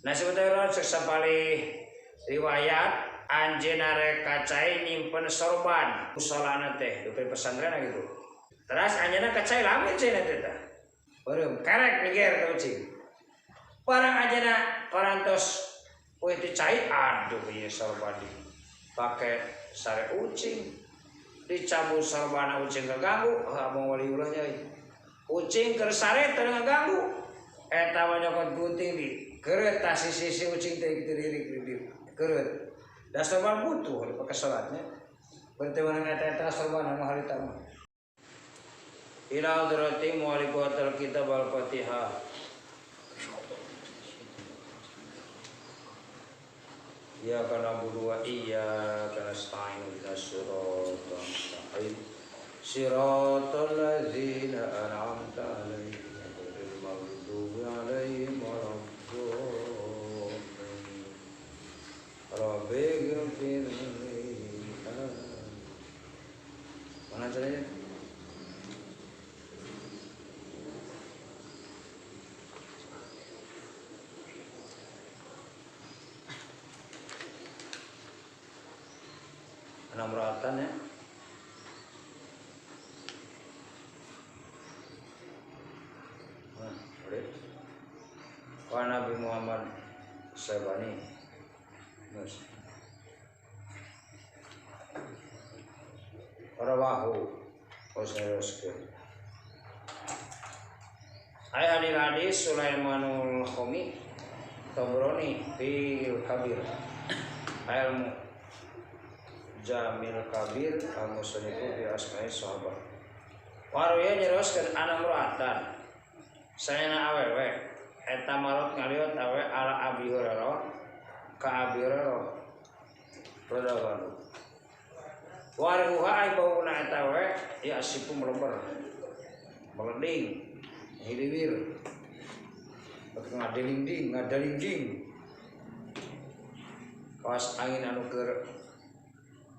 Nah sebetulnya sapalih riwayat anjeunna rek ka cai nyimpen sorban musolana teh di pesantren gitu. Terus anjeunna ka cai lamun cenah teh tah. Beureum karek niger teh ucing. Barang anjeunna parantos we teh cai aduh ieu sorban di pake sare ucing dicabut sorbana ucing keganggu abang waliullah nya ucing keur sare teu ngaganggu eta mah nyokot gunting di keureut tah sisi ucing teh kitu lirik di keureut da sorban butuh dipake salatnya berarti menang eta-eta sorban anu harita mah ila hadrati mu'alliqatul kitab al-Fatihah. Iyyaka na'budu wa iyyaka nasta'in ihdinas siratal mustaqim siratal ladzina an'amta 'alaihim ghairil maghdubi 'alaihim waladdallin. Rabbighfir li. Mana caranya? Enam ratan ya. Nah, boleh. Wa Nabi Muhammad Sabani. Terus. Rawahu Osneroskeun. Ay hadis Sulaimanul Khomi Tabrani fil Kabir. Ilmu Jamil Kabir al-Musanifu bi asma'i sahabat. Waruya nyeroskeun ana muratan. Sayana awewe eta marot ngaliwat awe ala Abi Hurairah ka Abi Hurairah radhiyallahu anhu. Waruha ai bauna eta we ya sipu meleber. Meleding hiliwir. Ngadelingding, ngadelingding. Kawas angin anu keur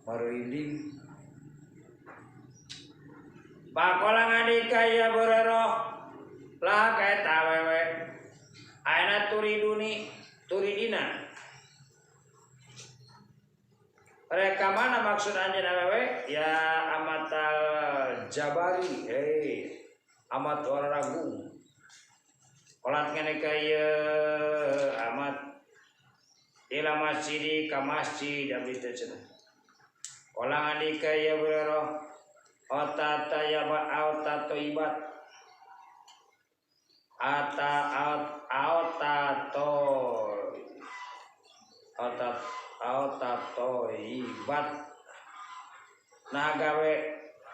marinding. Pakola ngadika ya Hurairah lah kaeta awewe ayeuna turiduni turidina. Reka mana maksud anjeun awewe? Ya amatal jabari, hei amat wararagung. Kolat ngene ka ieu amat ila masjid ka masjid abdi teh cenah. Olah ngadika ya Hurairah otata ya ba auta toibat ata auta to auta auta toibat nah gawe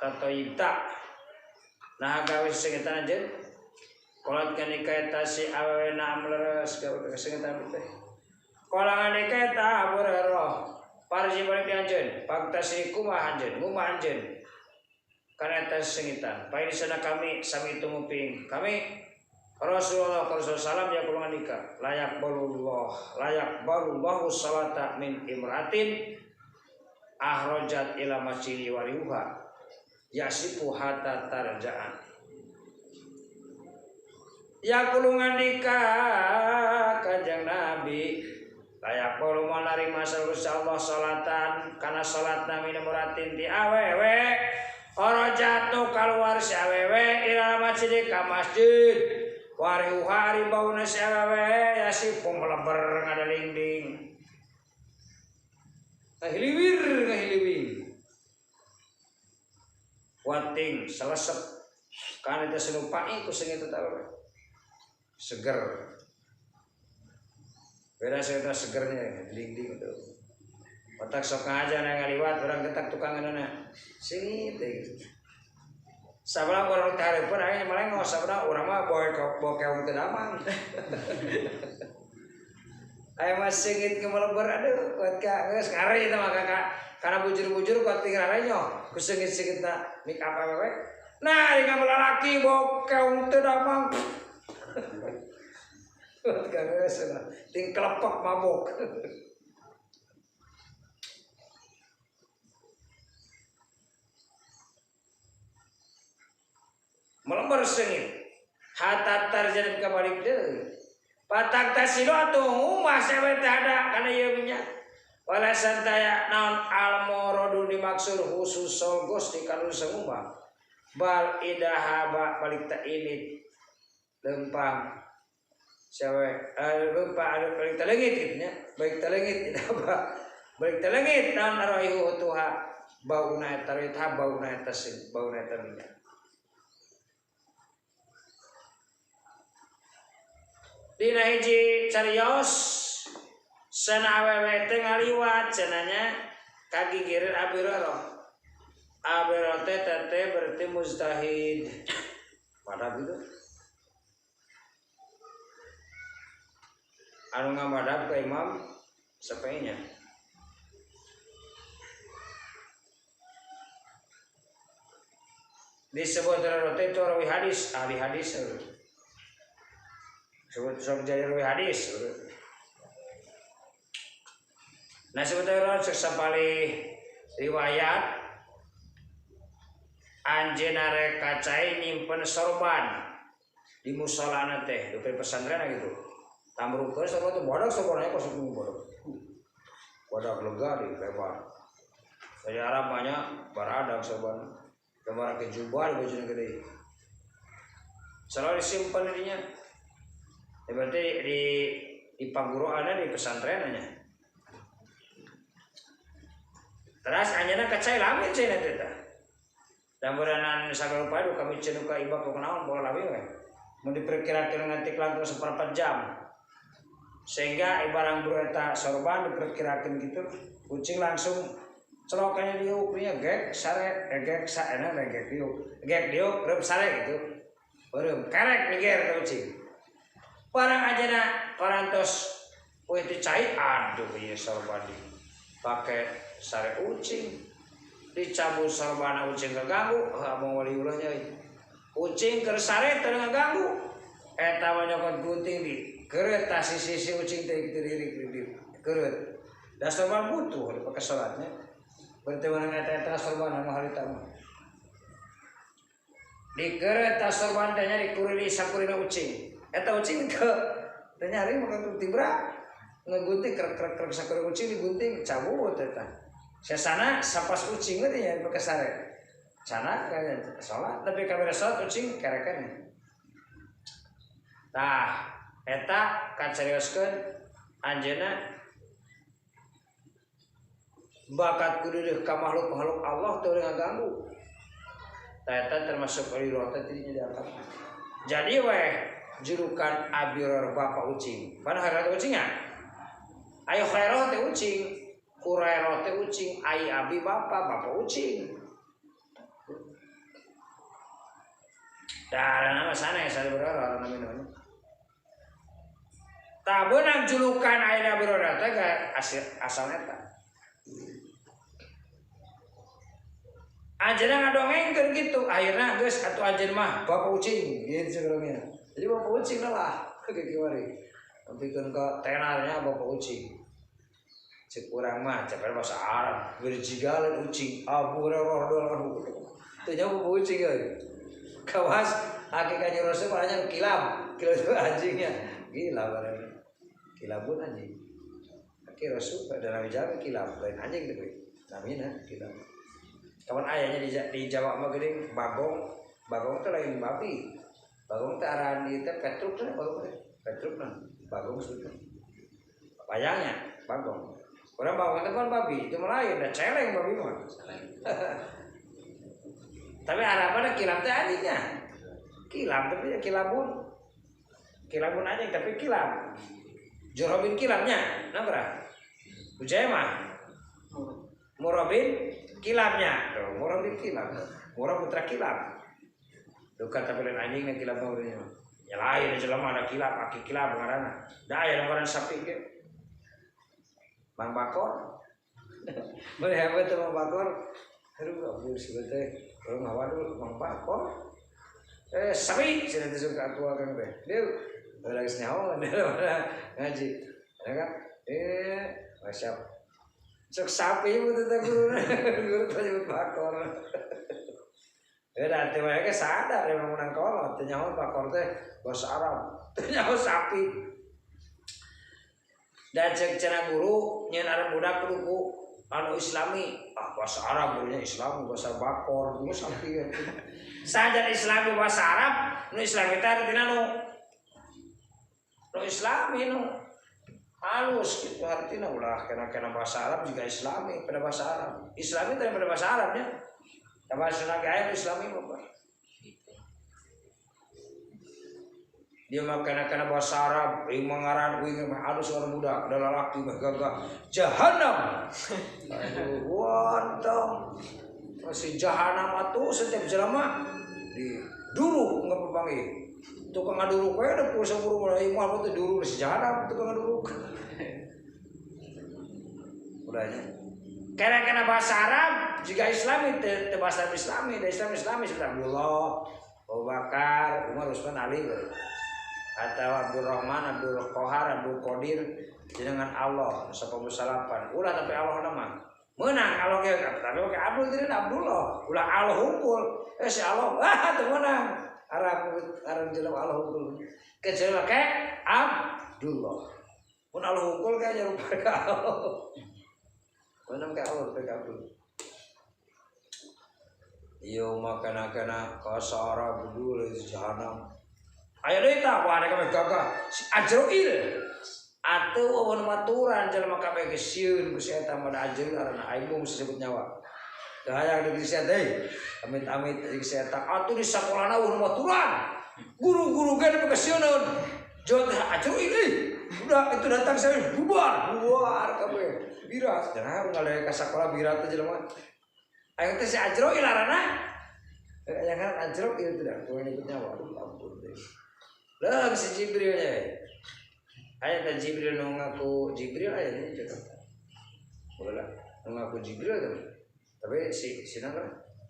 tatoibta nah gawe sesengitan anjeun kolat ngadika eta si awewe na amleres gawe kesengitan teh kola ngadika eta Hurairah parji balik di anjeun pagtasi kumaha anjeun ngumah anjeun kana eta sengitan pae sana kami sami tumuping kami Rasulullah sallallahu ya kula ngandika layak balullahu salata min imratin ahrajat ila masjidi wariuha yasipu hatta tarja'an ya kula ngandika Kanjeng Nabi layak balu manarima Gusti Allah salatan kana salatna min muratin ti awewe ora jatuh kaluar si awewe ila masjid ka masjid wariuha ari bauna si awewe yasipu meleber ngadalingding ngahiliwir ngahiliwing wating selesep kana teh senupai ku sengit eta awewe seger. Beda saya segernya, dinding gitu. Otak sok aja na ngaliwat, orang ketak tukanganana. Singit gitu. Sabaraha orang teh hareupeun aya melengos, sabaraha urang mah boe keong teu damang. Aya mah singit ngemeleber aduh kuat ka geus ngare eta mah kakak. Kana bujur-bujur kuat tinggal renyoh, ku sengit-sengitna make up awewe. Nah, ari ngamelalaki boe keong teu damang. Ting kelepek mabok. Melembar sengit. Hatta tarjana kabalik deui. Patak tasilo atuh ngumah sewe teh ada kana ieu minyak. Walasan taya naon al-muradu dimaksud khusus solgos di kanun sengumah. Bal idahaba balik ta ini lempang sewe lempang ada balik ta leungit kitu nya. Balik ta leungit idahaba. Balik ta leungit naon araihu tuha bauna eta rita bauna eta sing bauna eta minyak. Dina hiji carios sana awewe teh ngaliwat cenanya kagigireun Abi Hurairah. Abi Hurairah teh teh berarti mujtahid. Madhab itu. Anu ngamadhab ka Imam Syafi'i-nya. Disebut Hurairah teh itu rawi hadis, ahli hadis. Sebut sok jadi rawi hadis. Nah sebetulnya sesapali riwayat anjeunna rek kacai nyimpen sorban di musolana teh di pesantren gitu. Tamrukeun sorban teh bodak sorbannya kos bodak. Bodak lega di lebar. Saya Arab banyak baradak sorban. Gambar ke jubah di bojone gede. Selalu disimpan dinya. Ya berarti di paguruanna di pesantrennya. Teras anjeunna kacai lamin cenah teh tah. Dan beuranan sagala rupa kami cenah ka ibak kunaon bola lami we. Mun diperkirakeun nganti langkung 1/4 jam. Sehingga ibarang buru eta sorban diperkirakeun gitu, kucing langsung celokanya diuk nya gek sare gek saena gek diuk. Gek diuk reup sare gitu. Beureum karek niger ka kucing. Barang anjeunna parantos we teh cai aduh ieu sorban di pake sare ucing dicabut sorbana ucing keganggu abang waliullah nya ucing keur sare teu ngaganggu eta mah nyokot gunting di keureut tah sisi-sisi ucing teh diririk di keureut da sorban butuh dipake salatnya berarti menang eta-eta sorban anu harita mah di keureut tah sorban teh nya dikurili sakurina ucing eta ucing teu teu nyari maka tibra ngegunting krek-krek sakur ucing digunting cabut eta. Sesana sapas ucing teh nya dipake sare. Cana salat tapi kamera salat ucing kerekeun. Tah eta kacarioskeun anjeunna bakat kudu ka makhluk-makhluk Allah teu ngaganggu. Tah eta termasuk ridho teh tidinya diangkat. Jadi weh julukan Abi Hurairah bapak ucing. Padahal khairat ucingnya. Ayo khairat teh ucing, Hurairah teh ucing, ai abi bapak, bapak ucing. Dah nama sana ya saya berharap namanya. Tak beunang julukan ayeuna Abi Hurairah teh asal eta. Anjeunna ngadongengkeun kitu, akhirna geus atuh anjeun mah bapak ucing gitu sebenarnya. Jadi bapak ucing lah kieu-kieu sampikeun ka tenarnya bapak ucing. Cek urang mah capek bahasa Arab, berjigalan ucing, Abu Hurairah doang. Teu nyaho bapak ucing euy. Kawas hakikatnya Rasul parahnya kilab, kilab itu anjingnya. Gila barang. Kilabun anjing. Aki Rasul pada Jawa kilab, lain anjing teh. Namina kilab. Kawan ayahnya di Jawa mah geuning bagong, bagong teh lain babi. Bagong teh arahan ieu teh petruk teh bagong teh. Petruk nah, bagong sebutnya. Bayangnya bagong. Orang bagong teh kan babi, itu mah lain, da celeng babi mah. Tapi Arab mah kilab teh anjingnya. Kilab tapi ya kilabun. Kilabun anjing tapi kilab. Jurobin kilabnya, nabra. Ujaya mah. Murabin kilabnya. Tuh, murabin kilab. Murab putra kilab. Duka tapi lain anjing na kilab mah urangnya. Ya lain aja lama ada kilab, aki kilab ngaranna. Da aya ngaran sapi ge. Bang Bakor. Boleh hebat tuh Bang Bakor. Aduh, ampun sebetulnya. Kalau ngawadul Bang Bakor. Sapi cenah teh suka aku akang teh. Dia udah geus nyaho ngaji. Ya kan? Siap. Cek sapi mu teh guru. Guru teh nyebut Bakor. Da teh we sadar emang menang kolot teh nyaho Bakor teh bahasa Arab. Teh nyaho sapi. Dan cek cenah guru nyeun arep budak kudu ku anu Islami. Ah bahasa Arab gurunya Islam bahasa bakor geus sampai. Sajan Islami bahasa Arab, nu Islami teh artina nu Islami nu halus gitu artinya ulah kena-kena bahasa Arab juga Islami pada bahasa Arab. Islami teh pada bahasa Arabnya. Da bahasa lagi aya Islami mah. Dia mah kena-kena bahasa Arab, ieu mah ngaran uing mah halus orang muda, da lalaki mah gagah. Jahanam. Aduh, wantong. Masih jahanam atuh setiap jelema di duruk ngapapanggih. Tukang ngaduruk we da pulsa buru mulai mah teh duruk si jahanam tukang ngaduruk. Udahnya. Kena-kena bahasa Arab jika Islami teu bahasa Islami, da Islam Islami seperti Abdullah, Abu Bakar, Umar, Utsman, Ali atau Abdul Rahman, Abdul Qahar, Abdul Qadir jenengan Allah 98. Ulah tapi Allah nama. Menang Allah ge tapi oke Abdul teh Abdullah. Ulah Allah hungkul. Si Allah ah teu meunang. Arab Arab jelema Allah hungkul. Kejelema ke Abdullah. Mun Allah hungkul ka nyarupa ka Allah. Menang ka Allah ka Abdul. Ieu mah kana-kana ka Arab dulu jahanam. Aya deui tah wah ada gagah si Ajroil atuh eueun maturan jelema kabeh geus sieun ku si eta mah Ajroil ngaranna aing mung disebut nyawa. Teu hayang deui si eta deui. Amit-amit jeung si eta atuh di sakolana eueun maturan. Guru-guru ge nepi ka sieuneun. Jod Ajroil euy. Udah itu datang saya bubar, bubar kabeh. Bira, jangan ngaleh ka sakola bira teh jelema. Aing teh si Ajroil ngaranna. Yang ngaran Ajroil teh dah tukang nyebut nyawa. Aduh ampun deh. Lah si Jibrilnya. Aya teh Jibril nu ngaku Jibril aya di Jakarta. Boleh nu ngaku Jibril tuh. Tapi si si nang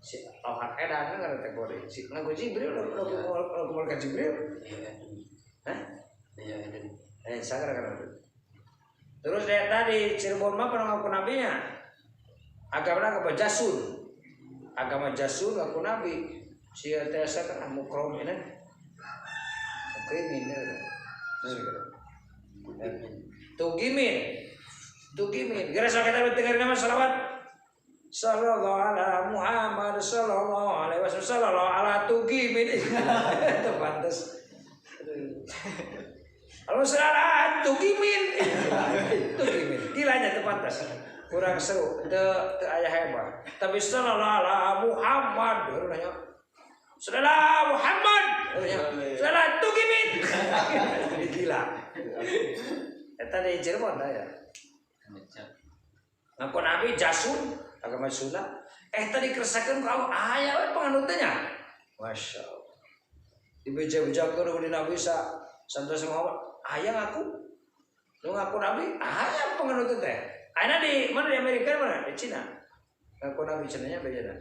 si Alhak edan ngaran teh kode. Si ngaku Jibril nu ngaku malaikat Jibril. Iya. Hah? Iya, edan. Sagar kan. Terus dia tadi Cirebon mah pernah ngaku nabinya. Agama agama Jasun. Agama Jasun ngaku nabi. Si teh kan mukrom ini. Tugimin, tugimin, tugimin. Kira soal kita dengar nama salawat. Sallallahu ala Muhammad, sallallahu alaihi wasallam, sallallahu ala tugimin. Itu pantas. Kalau sallallahu tugimin, tugimin. Gilanya itu pantas. Kurang seru, itu ayah hebat. Tapi sallallahu ala Muhammad, baru nanya. Saudara Muhammad, saudara Tugimin, gila. Eta di Cirebon dah ya. Ngaku Nabi Jasun, agama Sunda. Tadi keresakeun ku Allah, aya we panganutnya. Masya Allah. Dibeja-bejakeun ku Nabi sa santos Muhammad, aya ngaku. Nu ngaku Nabi, aya panganut teh. Ayeuna di mana di Amerika mana? Di Cina. Ngaku Nabi Cinanya bejana.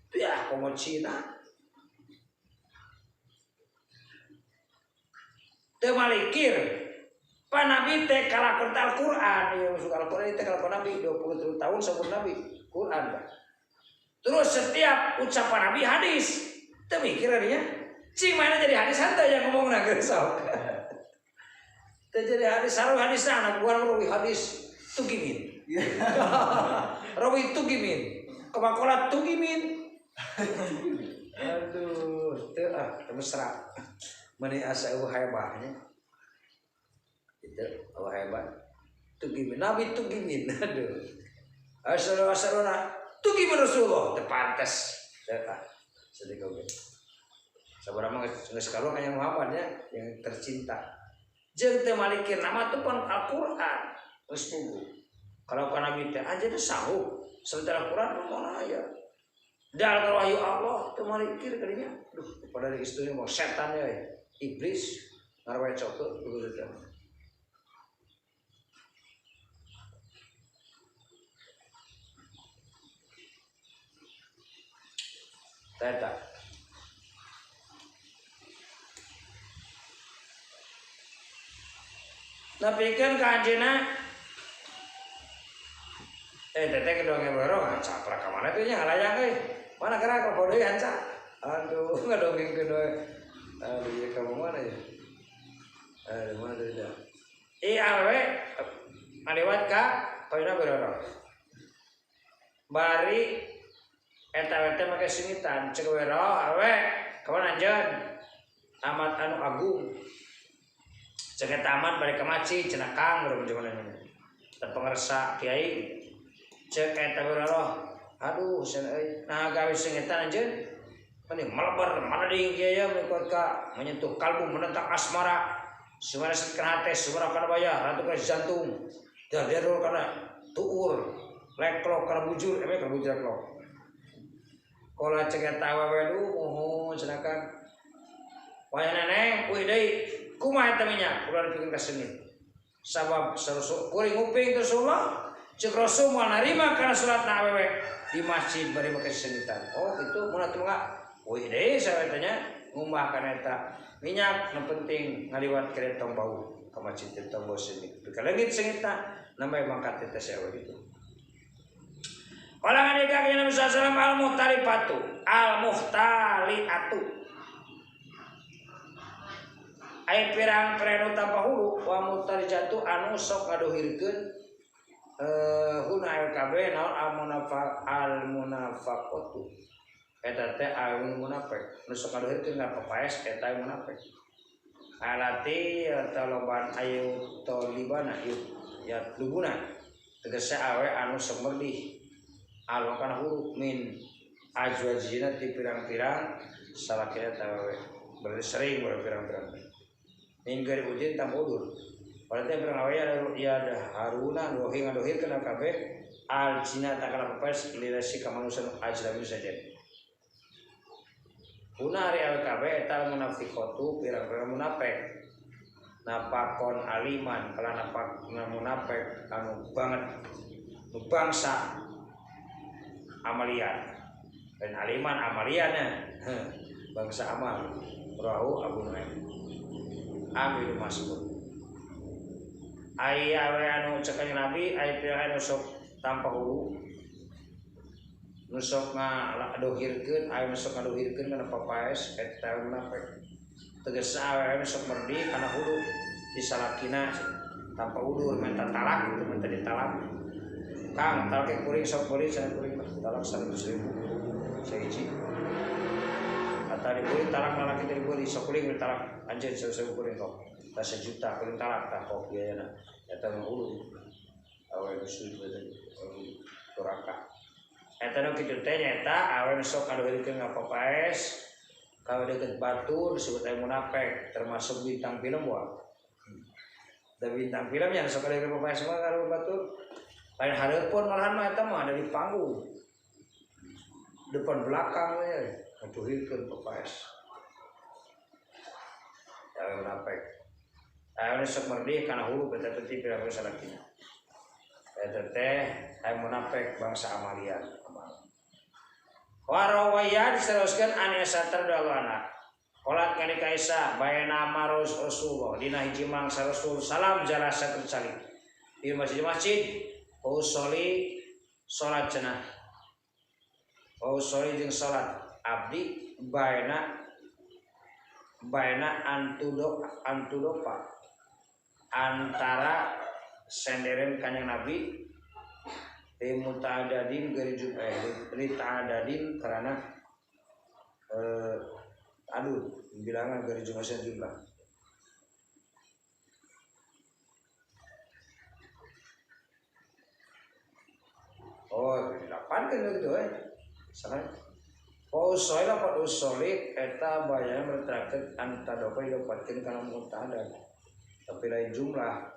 Ya, komo Cina. Teu malikir. Pa Nabi teh kalakon Al-Qur'an, ieu masuk Al-Qur'an teh kalakon Nabi 23 tahun sebelum Nabi Qur'an bah. Terus setiap ucapan Nabi hadis. Teu mikir nya. Cing mana jadi hadis henteu yang ngomongna geus sok. Teu jadi hadis sarua hadisna anak buah rawi hadis tugimin. Rawi tugimin. Kemakola tugimin. Aduh, teu ah teu mesra. Meni asa eueuh hebahnya. Itu eueuh hebat. Tugimin Nabi tugimin. Aduh. Asyhadu asyhaduna tugimin Rasulullah teu pantes. Teu ah. Sedih oge. Sabaraha mah geus kaluar ka Muhammad nya yang tercinta. Jeung teu malikir nama teu pon Al-Qur'an. Geus puguh. Kalau ka Nabi teh anjeun sanggup sementara Al-Qur'an mah aya. Dal wahyu Allah teu malikir kadinya. Duh, pada istunya mau setan ya. Iblis ngarwe cokot begitu. Teta. Nepikeun ka anjeunna teteh kedongeng borong caprak ka mana teh nya halayang euy. Mana gerak ka deui hanca. Aduh ngadongengkeun we. Aduh ieu ka mana ya? Aduh mana teh dah. Ieu awewe Ngaliwat ka payuna beroro. Bari eta we teh make singitan cek wero awe kawan anjeun amat anu agung. Cek eta amat bari ka masjid cenah Kang urang jaman ini. Teu pangersa kiai. Cek eta wero aduh cenah euy nah gawe singitan anjeun meni melebar malading kiai mengikut ka menyentuh kalbu menentang asmara sumara kana hate sumara kana baya ratu kana jantung darderul kana tuur leklok kana bujur eme kana bujur leklok kola cek eta awewe duh muhun cenah kan wayah neneng uih deui kumaha eta minyak ulah dipikeun ka seungit sabab kuring nguping Rasulullah cek Rasul moal narima kana salatna awewe di masjid bari make seungitan. Oh kitu mun atuh mah uih deui saweutanya ngumbah kana eta minyak nu penting ngaliwat ka tong bau ka masjid tong bau seungit pika leungit seungitna nambah mangkat teh saewe gitu. Qala ngadika ka Nabi sallallahu alaihi wasallam al-muhtalifatu al-muhtaliatu ai pirang-pirang nu tanpa hulu wa muhtalijatu anu sok ngadohirkeun huna kabeh naon al-munafaq al-munafaqatu eta teh awewe munafik nu sok ngadohirkeun ka papaes eta munafik alati taloban ayu tolibana ya lubuna tegese awe anu sok merdih anu kana huruf min azwajina ti pirang-pirang salakina ta awewe berarti sering berpirang-pirang min gari ujin tam udur berarti pirang awe ya haruna dohi ngadohirkeun kabeh al jina takala papaes lirasi ka manusia ajnabi saja. Guna hari LKB eta munafiqatu pirang-pirang munafik napakon aliman kala napak munafik anu banget nu bangsa amalian dan aliman amaliannya bangsa amal rahu Abu Nuaim Amir Mas'ud ai awe anu cek kanjeng Nabi ai pirang anu sok tanpa hulu nu sok ngadohirkeun aya nu sok ngadohirkeun kana papaes eta munafik tegas awewe nu sok merdih kana hulu di salakina tanpa udur minta talak gitu minta ditalak Kang talak kuring sok kuring cenah kuring talak 100.000 sahiji atau dibeli talak lalaki teh dibeli sok kuring talak anjeun 100.000 kuring kok tah 1 juta kuring talak tah kok biayana eta mah hulu awewe nu sujud kurangkah eta nu kitu teh nyaeta awewe nu sok ngadohirkeun ka papaes ka deukeut batur disebut aya munafik termasuk bintang film wah. Da bintang film nya sok ngadohirkeun papaes mah ka batur lain hareupeun malahan mah eta mah ada di panggung depan belakang we ngadohirkeun papaes. Awewe munafik. Awewe nu sok merdih kana hulu eta teh pirang-pirang salakina. Eta teh aya munafik bangsa amalian amal. Warawaya diteruskan an Aisyah radhiyallahu anha. Qolat ngani ka Aisyah baena marus Rasulullah dina hiji mangsa Rasul salam jalasa tercalik di masjid-masjid usoli salat cenah. Usoli jeung salat abdi baena baena antudo antudopa antara senderen kanjeng Nabi li muta'adadin gari li ta'adadin karena aduh bilangan gari jumlah jumlah oh 8 kan gitu salah usoli lapat usoli eta bayana berterakeun antadopa didapatkeun kana muta'adad tapi lain jumlah.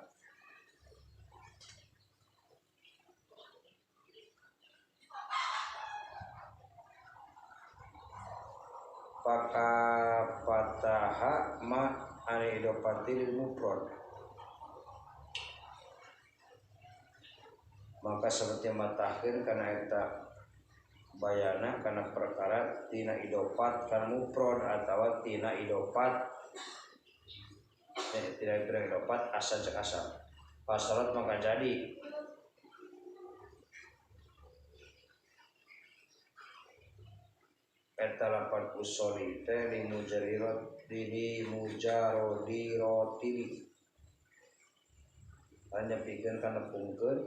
Paka pataha ma ane idopati lil mufrad maka seperti matahkeun kana eta bayana kana perkara tina idopat kana mufrad atawa tina idopat tina idopat asal cek asal pasalat maka jadi eta lapan usoli teh li mujarirot li mujarodirotibi Hanya pikeun kana pungkeun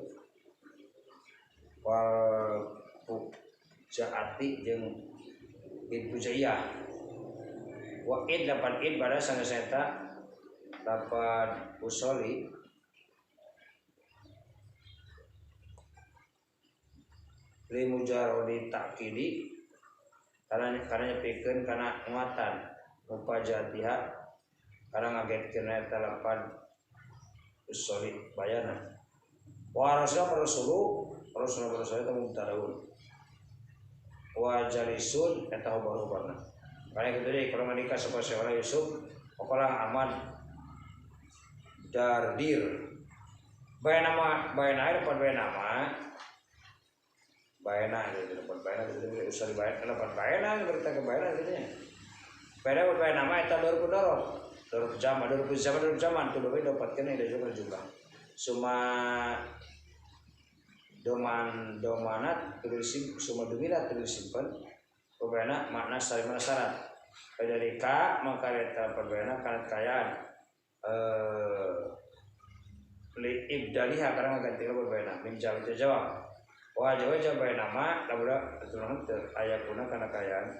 wal pujaati jeung id pujaiyah wa id lapan id pada sanes eta lapan usoli li mujarradi ta'kidi karena nyepikeun kana nguatan mupajatiha karena ngagetkeun eta lapan usoli bayana wa rasul rasul rasul eta mubtadaun wa jalisun eta baru-baruna kaya kitu deui kalau ngandika sapa Syekh Yusuf pokola Ahmad Dardir bayana mah bayana air pan bayana mah bayana gitu pan bayana gitu usah dibayar pan bayana berita ke bayana gitu nya bayana bayana mah eta baru dorong dorong zaman dorong zaman dorong zaman tuh deui dapatkeun da juga juga suma doman domanat tulis suma dumilat tulis simpen pokokna makna salimana syarat padalika maka eta pokokna kana kayaan li ibdaliha karena ganti pokokna min jawab jawab wa jawab jawab nama labuda aturan teu aya kuna kana kayaan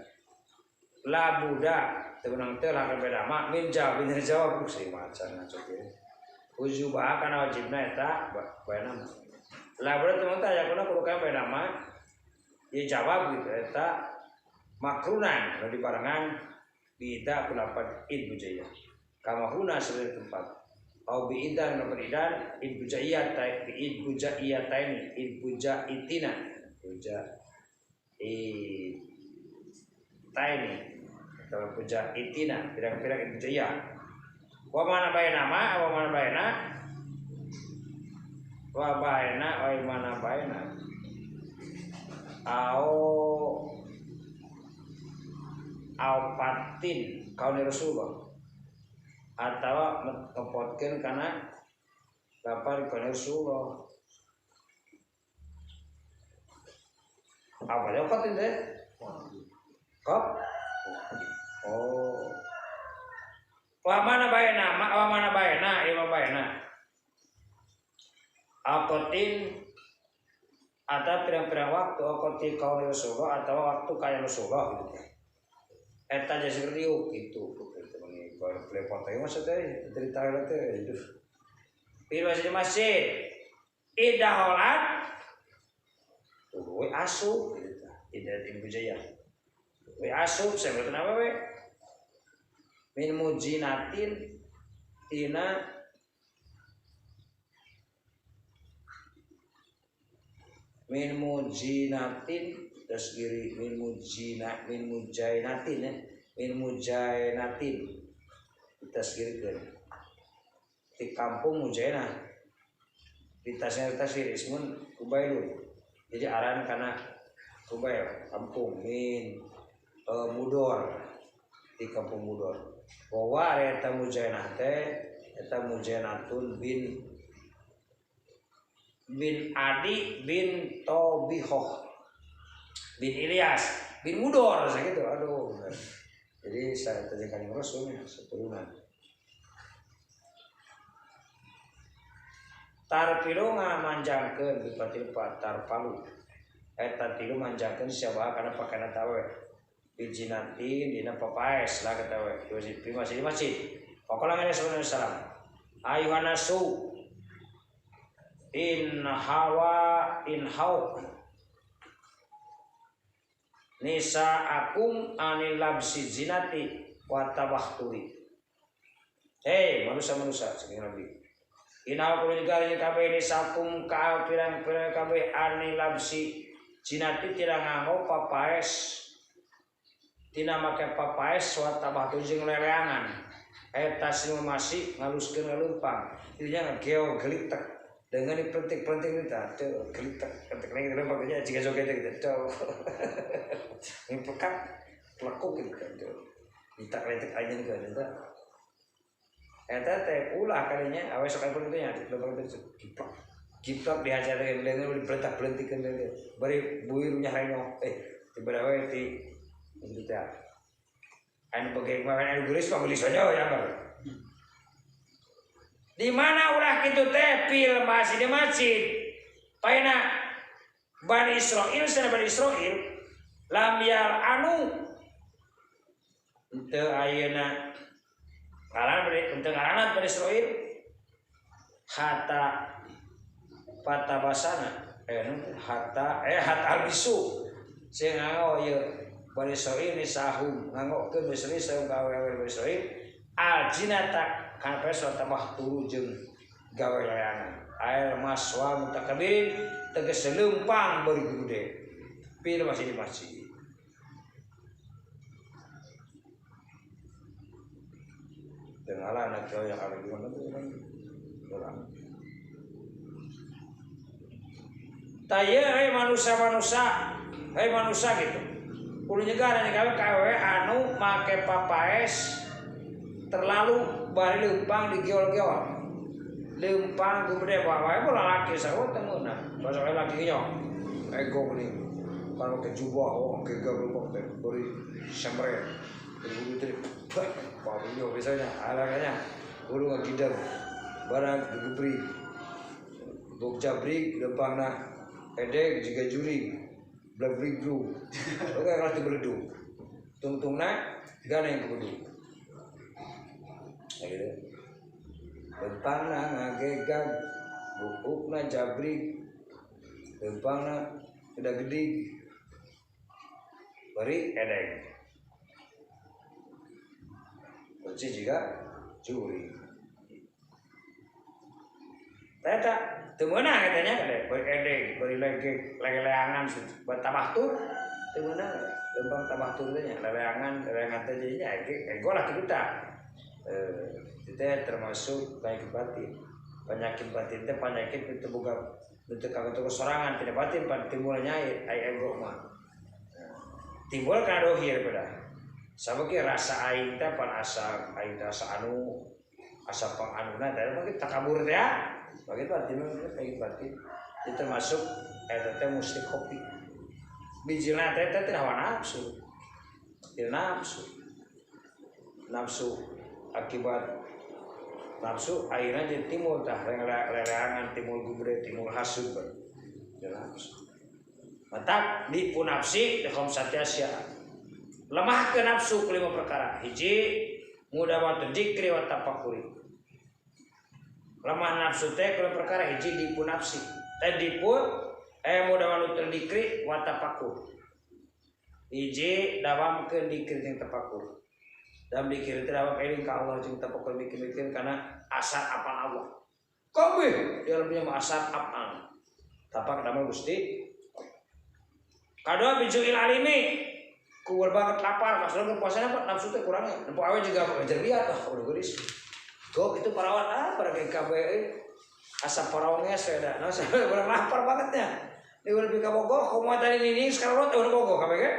labuda teu menang teu lah beda ma min jawab min jawab ku sri macan ngaco kieu ujuba kana wajibna eta bayana labuda teu menang aya kuna kudu kaya bayana ma ieu jawab gitu eta makrunan nu dibarengan biida kulapan id bujaya kama huna sebagai tempat au biidan nu beridan id bujaya ta id bujaya taini id bujaitina buja i taini atau bujaitina pirang-pirang id bujaya wa mana bayana ma wa mana bayana wa bayana wa mana bayana au aupatin kauni Rasulullah atau ngepotkeun kana lapar kauni Rasulullah apa ya kotin teh kop oh wa mana bayana wa mana bayana ieu bayana akotin atau pirang-pirang waktu akoti kauni Rasulullah atau waktu kaya Rasulullah gitu eta jasa riuk gitu gitu meni klepot teh masa teh cerita teh aduh pil masjid masjid idaholat we asup gitu ida ibu jaya we asup saya kenapa we min mujinatin tina min mujinatin terus giri min mujina min mujainatin ya min mujainatin ditasgirkeun di kampung Mujainah ditasnya tasgir ismun Kubailun jadi aran kana Kubail kampung min Mudor di kampung Mudor bahwa eta Mujainah teh eta Mujainatun bin bin Adi bin Tobihoh bin Ilyas bin Mudor saya gitu aduh bener. Jadi saya terjadi Rasul seturunan tarpilu ngamanjangkeun bipatil tarpalu eta tilu manjangkeun siapa kana pakana tawe bijinatin dina papaes lah kata we di masjid masjid pokokna ngene sallallahu alaihi wasallam ayuhan nasu in hawa in hauk nisa akum anil labsi zinati wa tabahturi. Hei manusia-manusia saking Nabi. Inna kulo juga kabeh nisa akum ka pirang-pirang kabeh anil labsi zinati tidak nganggo papaes tina make papaes wa tabahturi jeung leleangan. Eta sinu masih ngaluskeun ngalumpang. Dinya ngageo gelitek dengan dipelentik-pelentik itu tuh gelitek ketek lagi lempar aja jika joget gitu tuh ini pekat pelekuk gitu tuh ditak-letik aja nih gitu eta teh ulah kalinya awe sok pun itu nya lempar itu giplak giplak dihajar teh lengan dipelentak-pelentikeun teh bari buir nya reno tiba we ti gitu teh anu bagaimana anu gelis mah gelis aja ya bar. Di mana ulah kitu teh fil masjid di masjid. Paena Bani Israil sana Bani Israil lam yal anu teu ayeuna ngaran teu ngaranat Bani Israil hatta patabasana hatta hatta albisu sing nganggo ieu Bani Israil nisahum nganggokeun Bani Israil sareng gawe-gawe Bani Israil aljinata kana peso tambah turu jeung gawe layangan air maswa mutakabirin tegas lempang bari gede pil masih di masjid. Dengarlah anak cowok yang ada gimana tuh kan orang. Taya hei manusia gitu. Kudu nyegah gawe kawe anu make papaes terlalu bari lempang di geol-geol. Lempang gede wae bola laki sarua teu meunang. Basa laki nya ego geuning. Kalau ke jubah oh ke gablok teh bari sembre. Buru teh pabuyo biasanya alakanya buru ngagidang barang gegebri. Bok jabrik lempangna edek jiga juring. Blabrik bru. Oke kalau teu beledu. Tungtungna ganeng kudu. Gitu. Lempangna ngagegag, bukukna jabrik, lempangna udah gede, bari edeng. Kunci juga curi. Ternyata teu meunang katanya, bari edeng, bari legeg, leleangan buat tambah tur, teu meunang lempang tambah tur teh nya, leleangan, leleangan teh jadinya ego lah kita. Itu termasuk penyakit batin. Penyakit batin itu penyakit itu bukan bentuk kagotogo sorangan tidak batin pan timbulnya ai ego mah. Timbul kana dohir pada. Sabab rasa aing teh pan asa aing teh asa anu asa panganuna teh mah takabur teh ya. Bagi batin mah penyakit batin. Itu termasuk eta teh musyrik kopi. Bijilna teh teh hawa nafsu. Tidak nafsu. Nafsu akibat nafsu akhirnya jadi timur tah leleangan timur gubre timur hasud nafsu matak dipu nafsi dekom satyasya lemah ke nafsu kelima perkara hiji mudawatu dzikri wa tafakuri lemah nafsu teh kelima perkara hiji dipu nafsi teh dipu mudawatu dzikri wa tafakur hiji dawamkeun dzikri jeung tafakur. Dalam dikir itu dalam eling ka Allah jeung tafakur mikir-mikir karena asar apal Allah. Kabeh di dalamnya mah asar apal. Tapak damel Gusti. Kadua bijuil alimi kuwer banget lapar maksudnya puasanya apa nafsu teh kurangnya. Nempo awe juga jeriat ah udah geulis. Gok itu parawan ah para GKB asa parawannya saya da. Nah saya kurang lapar bangetnya. Di lebih ka bogoh kumaha tadi ini sekarang udah bogoh kabeh ge.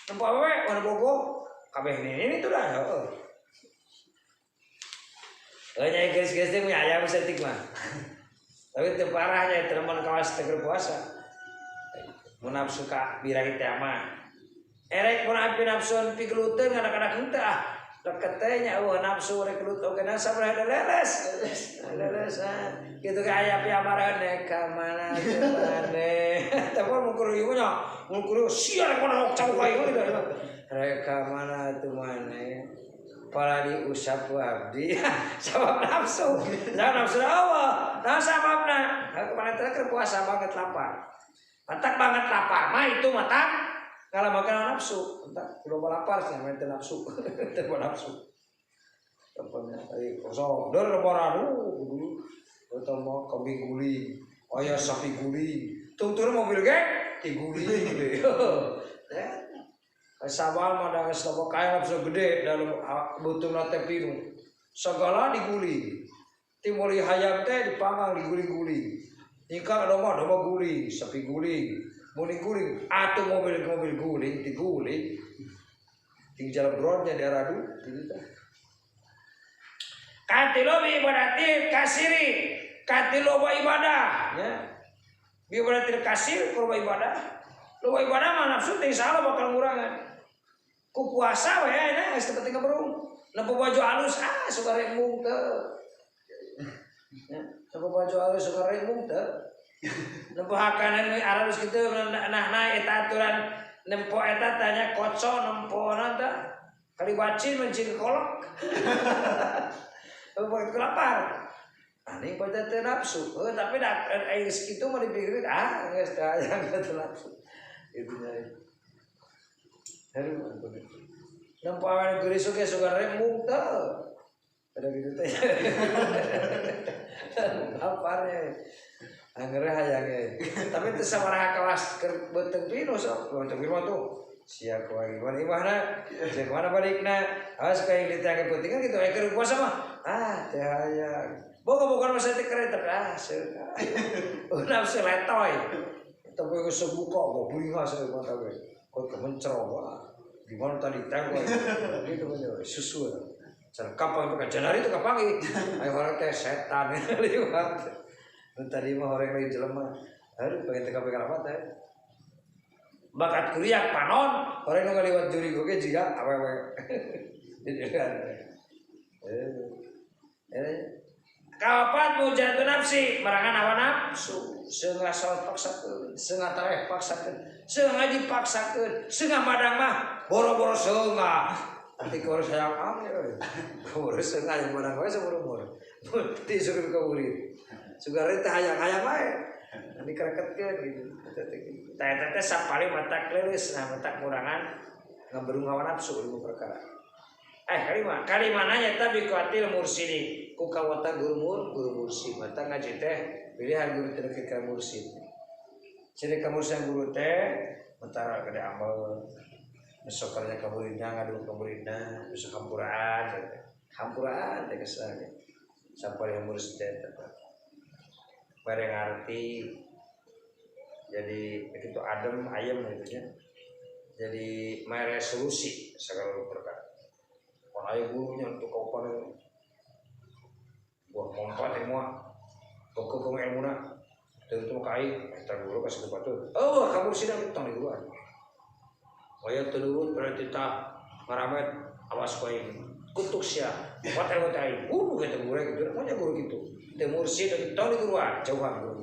Nempo awe udah bogoh kabeh ini tuh dah heeh. Nya geus-geus teh aya setik mah. Tapi teu parahnya teman kawas teu puasa. Mun nafsu ka birahi teh mah. Erek mun api nafsu pigeluteun kadang-kadang henteu ah. Leket teh nya eueuh nafsu rek gelut oge na sabaraha leles. Leles ah. Kitu ge aya piamaraheun rek ka mana teh maneh. Teh mun kudu ieu nya, mun kudu sia rek mana cau ka ieu gitu. Reka mana tuh mana pala diusap abdi sabab nafsu jangan nafsu Allah nah sababna kemana terakhir puasa banget lapar matak banget lapar mah itu matak kalau makan nafsu entar udah lapar sih main nafsu teu nafsu tempatnya tadi kosong dor lebaran dulu atau mau kambing guling aya sapi guling tungtur mobil ge diguling gitu ya. Sabal mah da geus loba kaya nafsu gede dalam butuhna teh pinu. Segala diguling. Timuli hayam teh dipanggang diguling-guling. Nyingkang domba domba guling, sapi guling, mun diguling atuh mobil-mobil guling diguling. Ting jalan brodnya di aradu gitu teh. Katilu bi ibadatil kasiri, katilu loba ibadah nya. Bi ibadatil kasir loba ibadah. Loba ibadah mah nafsu teh insyaallah bakal ngurangan. Ku puasa we ayeuna geus teu penting kaberung. Nempo baju alus ah suka rembung teu. Nempo baju alus suka rembung teu. Nempo hakanan alus kitu nah nah eta aturan nempo eta tanya koco nempo teh kali bacin mencing kolok. Nempo kelapar. Aneh pada teu nafsu. Tapi da aya kitu mah dipikir ah geus teu hayang teu nafsu. Itu nya. Aduh ampun. Nempo awewe geulis oge suka rembung teu. Ada gitu teh. Laparnya. Angger hayang. Tapi teu sabaraha kawas keur beuteung pinu sok. Beuteung pinu tuh. Sia kuari mana imahna, sia kumaha balikna. Awas ka yang ditanya penting kan gitu aya keur puasa mah. Ah teu hayang. Boga-boga masa teh keren tapi ah seuka. Nafsu letoy. Tapi geus buka kok beringas saya mata gue. Kok kemencro wah. Gimana tadi tengok gitu punya susu. Cara kapan pakai janari itu kapangi. Ayo orang teh setan liwat. Tadi mah orang lain jelema. Aduh pengen teh kabeh kalamat teh. Bakat kuriak panon, orang nu ngaliwat juri oge jiga awewe. Jadi kan. Kapan mujahatu nafsi merangan hawa nafsu seungah salat paksakeun seungah tarawih paksakeun seungah ngaji paksakeun seungah madang mah boro-boro seungah nanti kau sayang ame euy boro seungah yang madang wae saumur-umur ti suruh ka murid sugare teh hayang-hayang wae nanti kereketkeun gitu tah eta teh sapali matak leuleus nah matak kurangan ngaberung hawa nafsu ilmu perkara. Kalima kalimana nyata biqatil mursidi ku kawata guru mursid mata ngaji teh pilihan guru teh ka mursid ciri ka mursid guru teh mentara gede amal besok kerja ka muridna ngadu ka muridna besok hampuraan hampuraan teh kesana sampai mursid teh bare ngarti jadi begitu adem ayem gitu nya jadi mere solusi segala perkara. Ayo gurunya untuk kau panen buah pompa semua toko kau ilmu nak tentu kai kita guru kasih batu oh kamu sih nak tong di guru ayo tenurut berarti tak maramet awas kau ini kutuk sia buat ilmu tai guru kita guru gitu punya guru gitu temursi dari tong di guru jauhan guru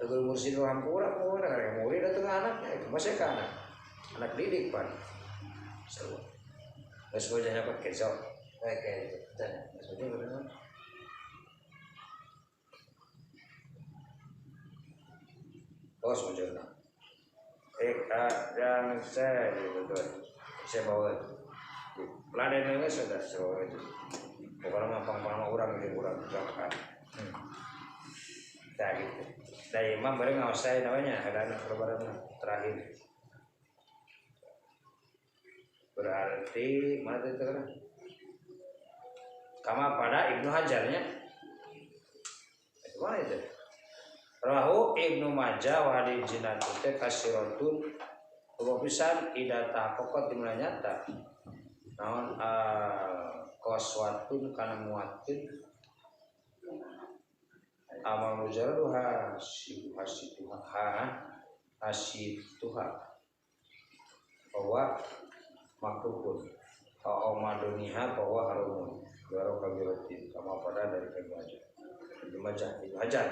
guru mursi orang kurang kurang murid atau anaknya itu masih ke anak anak didik pan seru. Terus gue jangan pakai kejo, kayak gitu. Terus gue jangan. Oh, sojona. Dan saya betul. Saya bawa. Peladen ini sudah saya bawa itu. Pokoknya ngapang-pang orang gitu orang berangkat. Nah gitu. Dari imam baru ngawasai namanya ada anak lebaran terakhir. Berarti mana itu kan? Kama pada Ibnu Hajarnya. Itu mana itu? Rahu Ibnu Majah wa hadis jinatu teh kasiratun pisan ida tahaqaqat dimana nyata. Naon qaswatun kana muatin amal mujarraduha hasituha hasituha bahwa makruhun au maduniha bahwa harumun garo kabiratin kama pada dari Ibnu Majah Ibnu Majah Ibnu Hajar.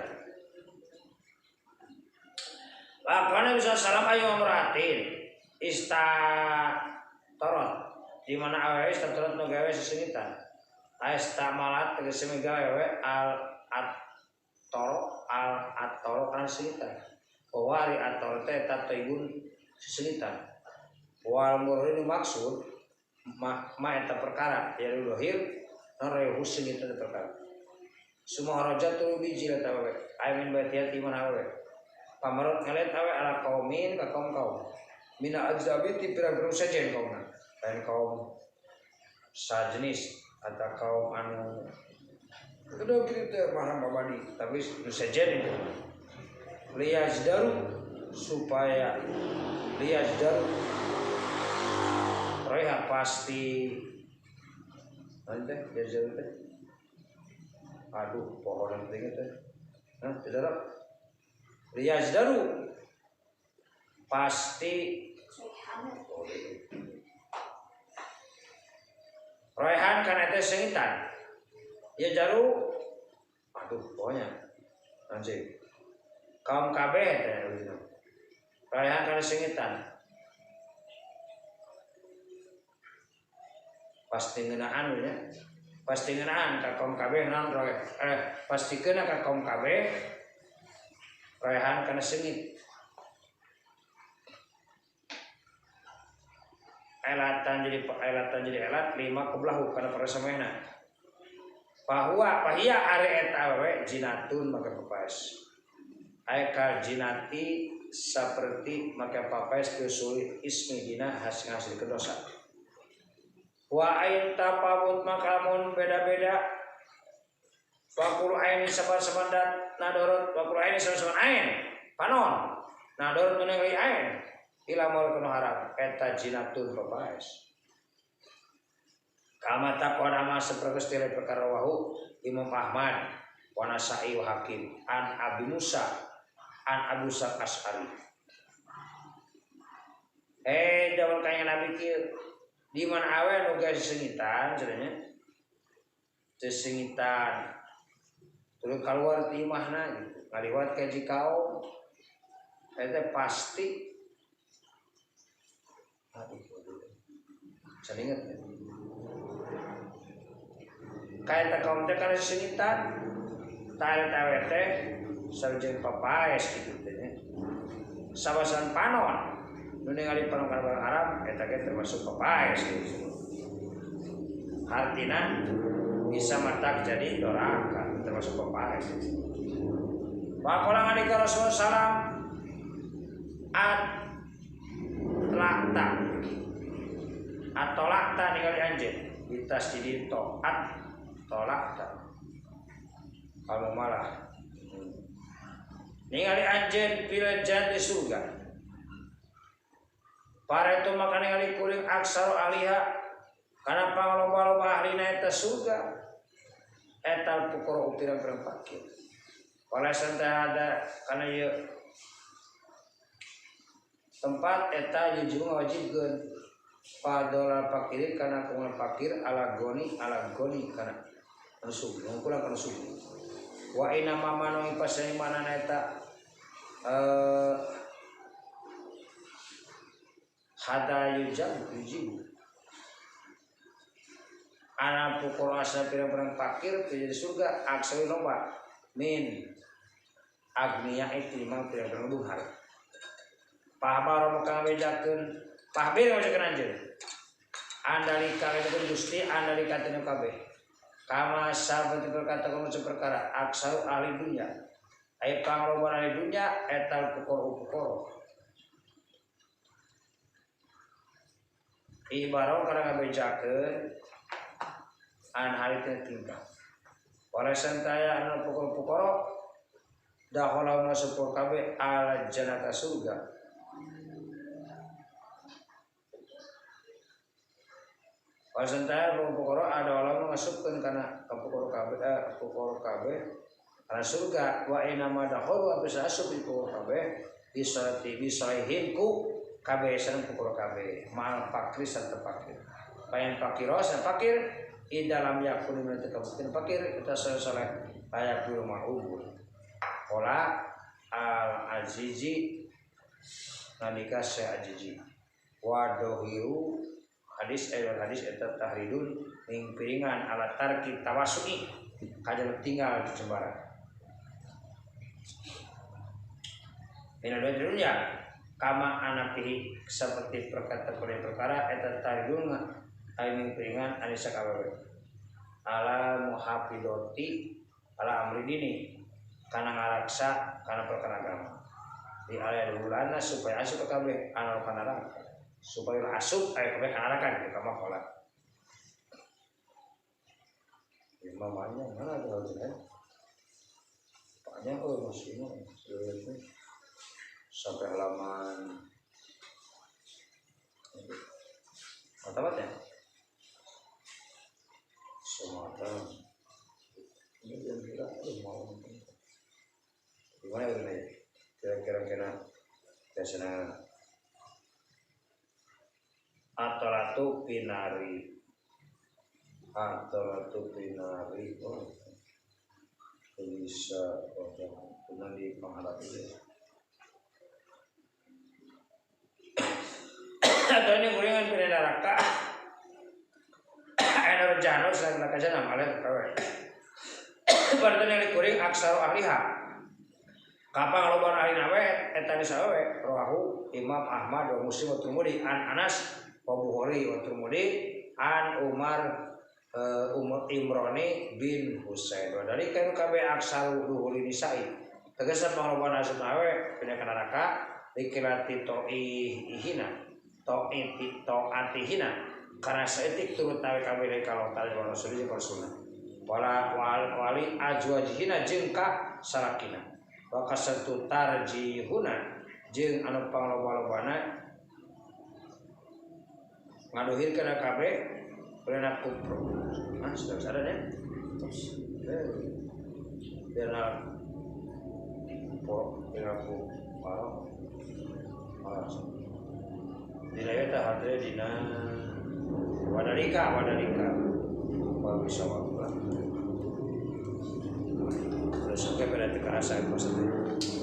Lakana bisa salam ayu amratin istatorot di mana awewe istatorot nu gawe sesengitan astamalat tegese migawe al atoro al atoro kana sesengitan bahwa ari atoro teh eta taibun sesengitan wal murni maksud ma eta perkara ya dohir nare husin eta perkara semua rajatu biji eta awewe amin batiat iman awewe pamarot ngalet awe ala kaumin ka kaum kaum mina ajzabi ti pirang-pirang sajen kaumna lain kaum sajenis atau kaum anu udah kitu teh mahram babadi tapi nu sejen itu liyazdaru supaya liyazdaru reha pasti nanti liyazdaru teh aduh pohon penting teh nah tidak liyazdaru pasti Roehan kana teh sengitan. Ya jaru aduh pokoknya anjing. Kaum kabeh teh roehan kana sengitan. Pasti ngeunaan nya. Pasti ngeunaan ka kaum kabeh naon roeh. Pasti keuna ka kaum kabeh roehan kana sengit. Elatan jadi elat lima keblahu kana parasamehna. Bahwa pahia are eta awewe jinatun make papaes. Aya ka jinati saperti make papaes kusuli ismi dina hasil hasil dosa. Wa ain tapawut makamun beda-beda. Fakul ain sabar-sabar nadorot fakul ain sabar-sabar ain panon nadorot menengali ain ila maul kanu haram eta jinatun papaes. Kama taqaddama saperkos tile perkara wahu Imam Ahmad wa Nasa'i wa Hakim an Abi Musa an Abu Musa Asy'ari. Zaman kaya Nabi kieu di mana awe nu geus sengitan cenah sengitan terus keluar ti imahna gitu ngaliwat ka jikaum eta pasti aduh saya ingat ya. Kayak kaum teh kana sengitan tah eta we teh sareng papaes kitu teh nya sabasan panon nu ningali panon kana barang haram eta ge termasuk papaes gitu. Artina bisa matak jadi doraka termasuk papaes. Waqala ngalika Rasulullah sallam at lakta atau lakta ningali anjeun bitas jadi toat tolakta kamu malah ningali anjeun pil di surga para itu maka ningali kuring aksaru aliha kana pangloba-loba ahlina eta surga eta pukoro pirang-pirang fakir walasan teh ada kana ieu tempat eta yuju ngawajibkeun padola fakir kana kumaha fakir ala goni kana anu sugih kurang kana sugih wa inna ma manu pasai manana eta hada yujab yujibu ana pukul asa pirang-pirang fakir di surga aksari loba min agniya itu imang pirang-pirang duhar pahbaro maka ngabejakeun pahbir ngabejakeun anjeun andalika itu Gusti andalika teu kabeh kama saperti berkata kono perkara aksaru ahli dunya aya pangloba ahli dunya etal pukul ibaro kana ngabejakeun an harita tingkah walasan taya anu pukul-pukul dakhala masuk kabeh al jannata surga walasan taya pukul-pukul ada orang masukkeun kana ka pukul kabeh kana surga wa inna ma dakhalu bisa asup di pukul kabeh bisalati bisaihin ku kabeh sareng pukul kabeh mal fakir sarta fakir payan fakiros fakir di dalam yakun min kabuktin fakir kita soleh layak dulu ma'ubur kola al azizi nalika syekh azizi wadohiru hadis ayat hadis eta tahridun ning piringan ala tarki tawasui kajaluk tinggal di jembaran minadua dunya kama anapihi seperti perkata perkara eta tahridun aing piringan anisa kawewe ala muhafidoti ala amri dini kana ngaraksa kana perkara agama di aya dulana supaya asup kabeh ana kana neraka supaya asup aya kabeh kana neraka gitu kama qala ya mamanya mana tuh ya banyak oh maksudnya sampai halaman mantap ya Sumatera ini jam berapa mau gimana ya kira-kira kena biasanya atolatu binari Ataratu pinari oh bisa oh di pangharap itu. Atau ini kuringan pina neraka. Ana jahannam selain neraka jahannam aleh kawe. Berarti ini kuring aksaru ahliha. Kapang loban ahli nawe eta ni sawe rawahu Imam Ahmad wa Muslim wa Tirmidzi an Anas wa Bukhari wa Tirmidzi an Umar Umar Imroni bin Husain. Wa dari kanu kabeh aksaru duhuli nisa'i. Tegasna pangloban asup awe pina ka neraka dikirati to'ihina to'iti to'atihina karena saeutik turut nawe kabeh kalau ta'ala wa rasul jeung rasulna. Wala wali azwajihina jeung ka salakina. Wa kasatu tarjihuna jeung anu pangloba-lobana ngaduhirkeun kabeh pena kupro. Ah, sudah sadar ya? Terus. Dina po, dina ku paro. Ah. Dina eta hate dina wadalika wadalika. Wa bisa wa. Terus sampai pada teu karasa pas teh.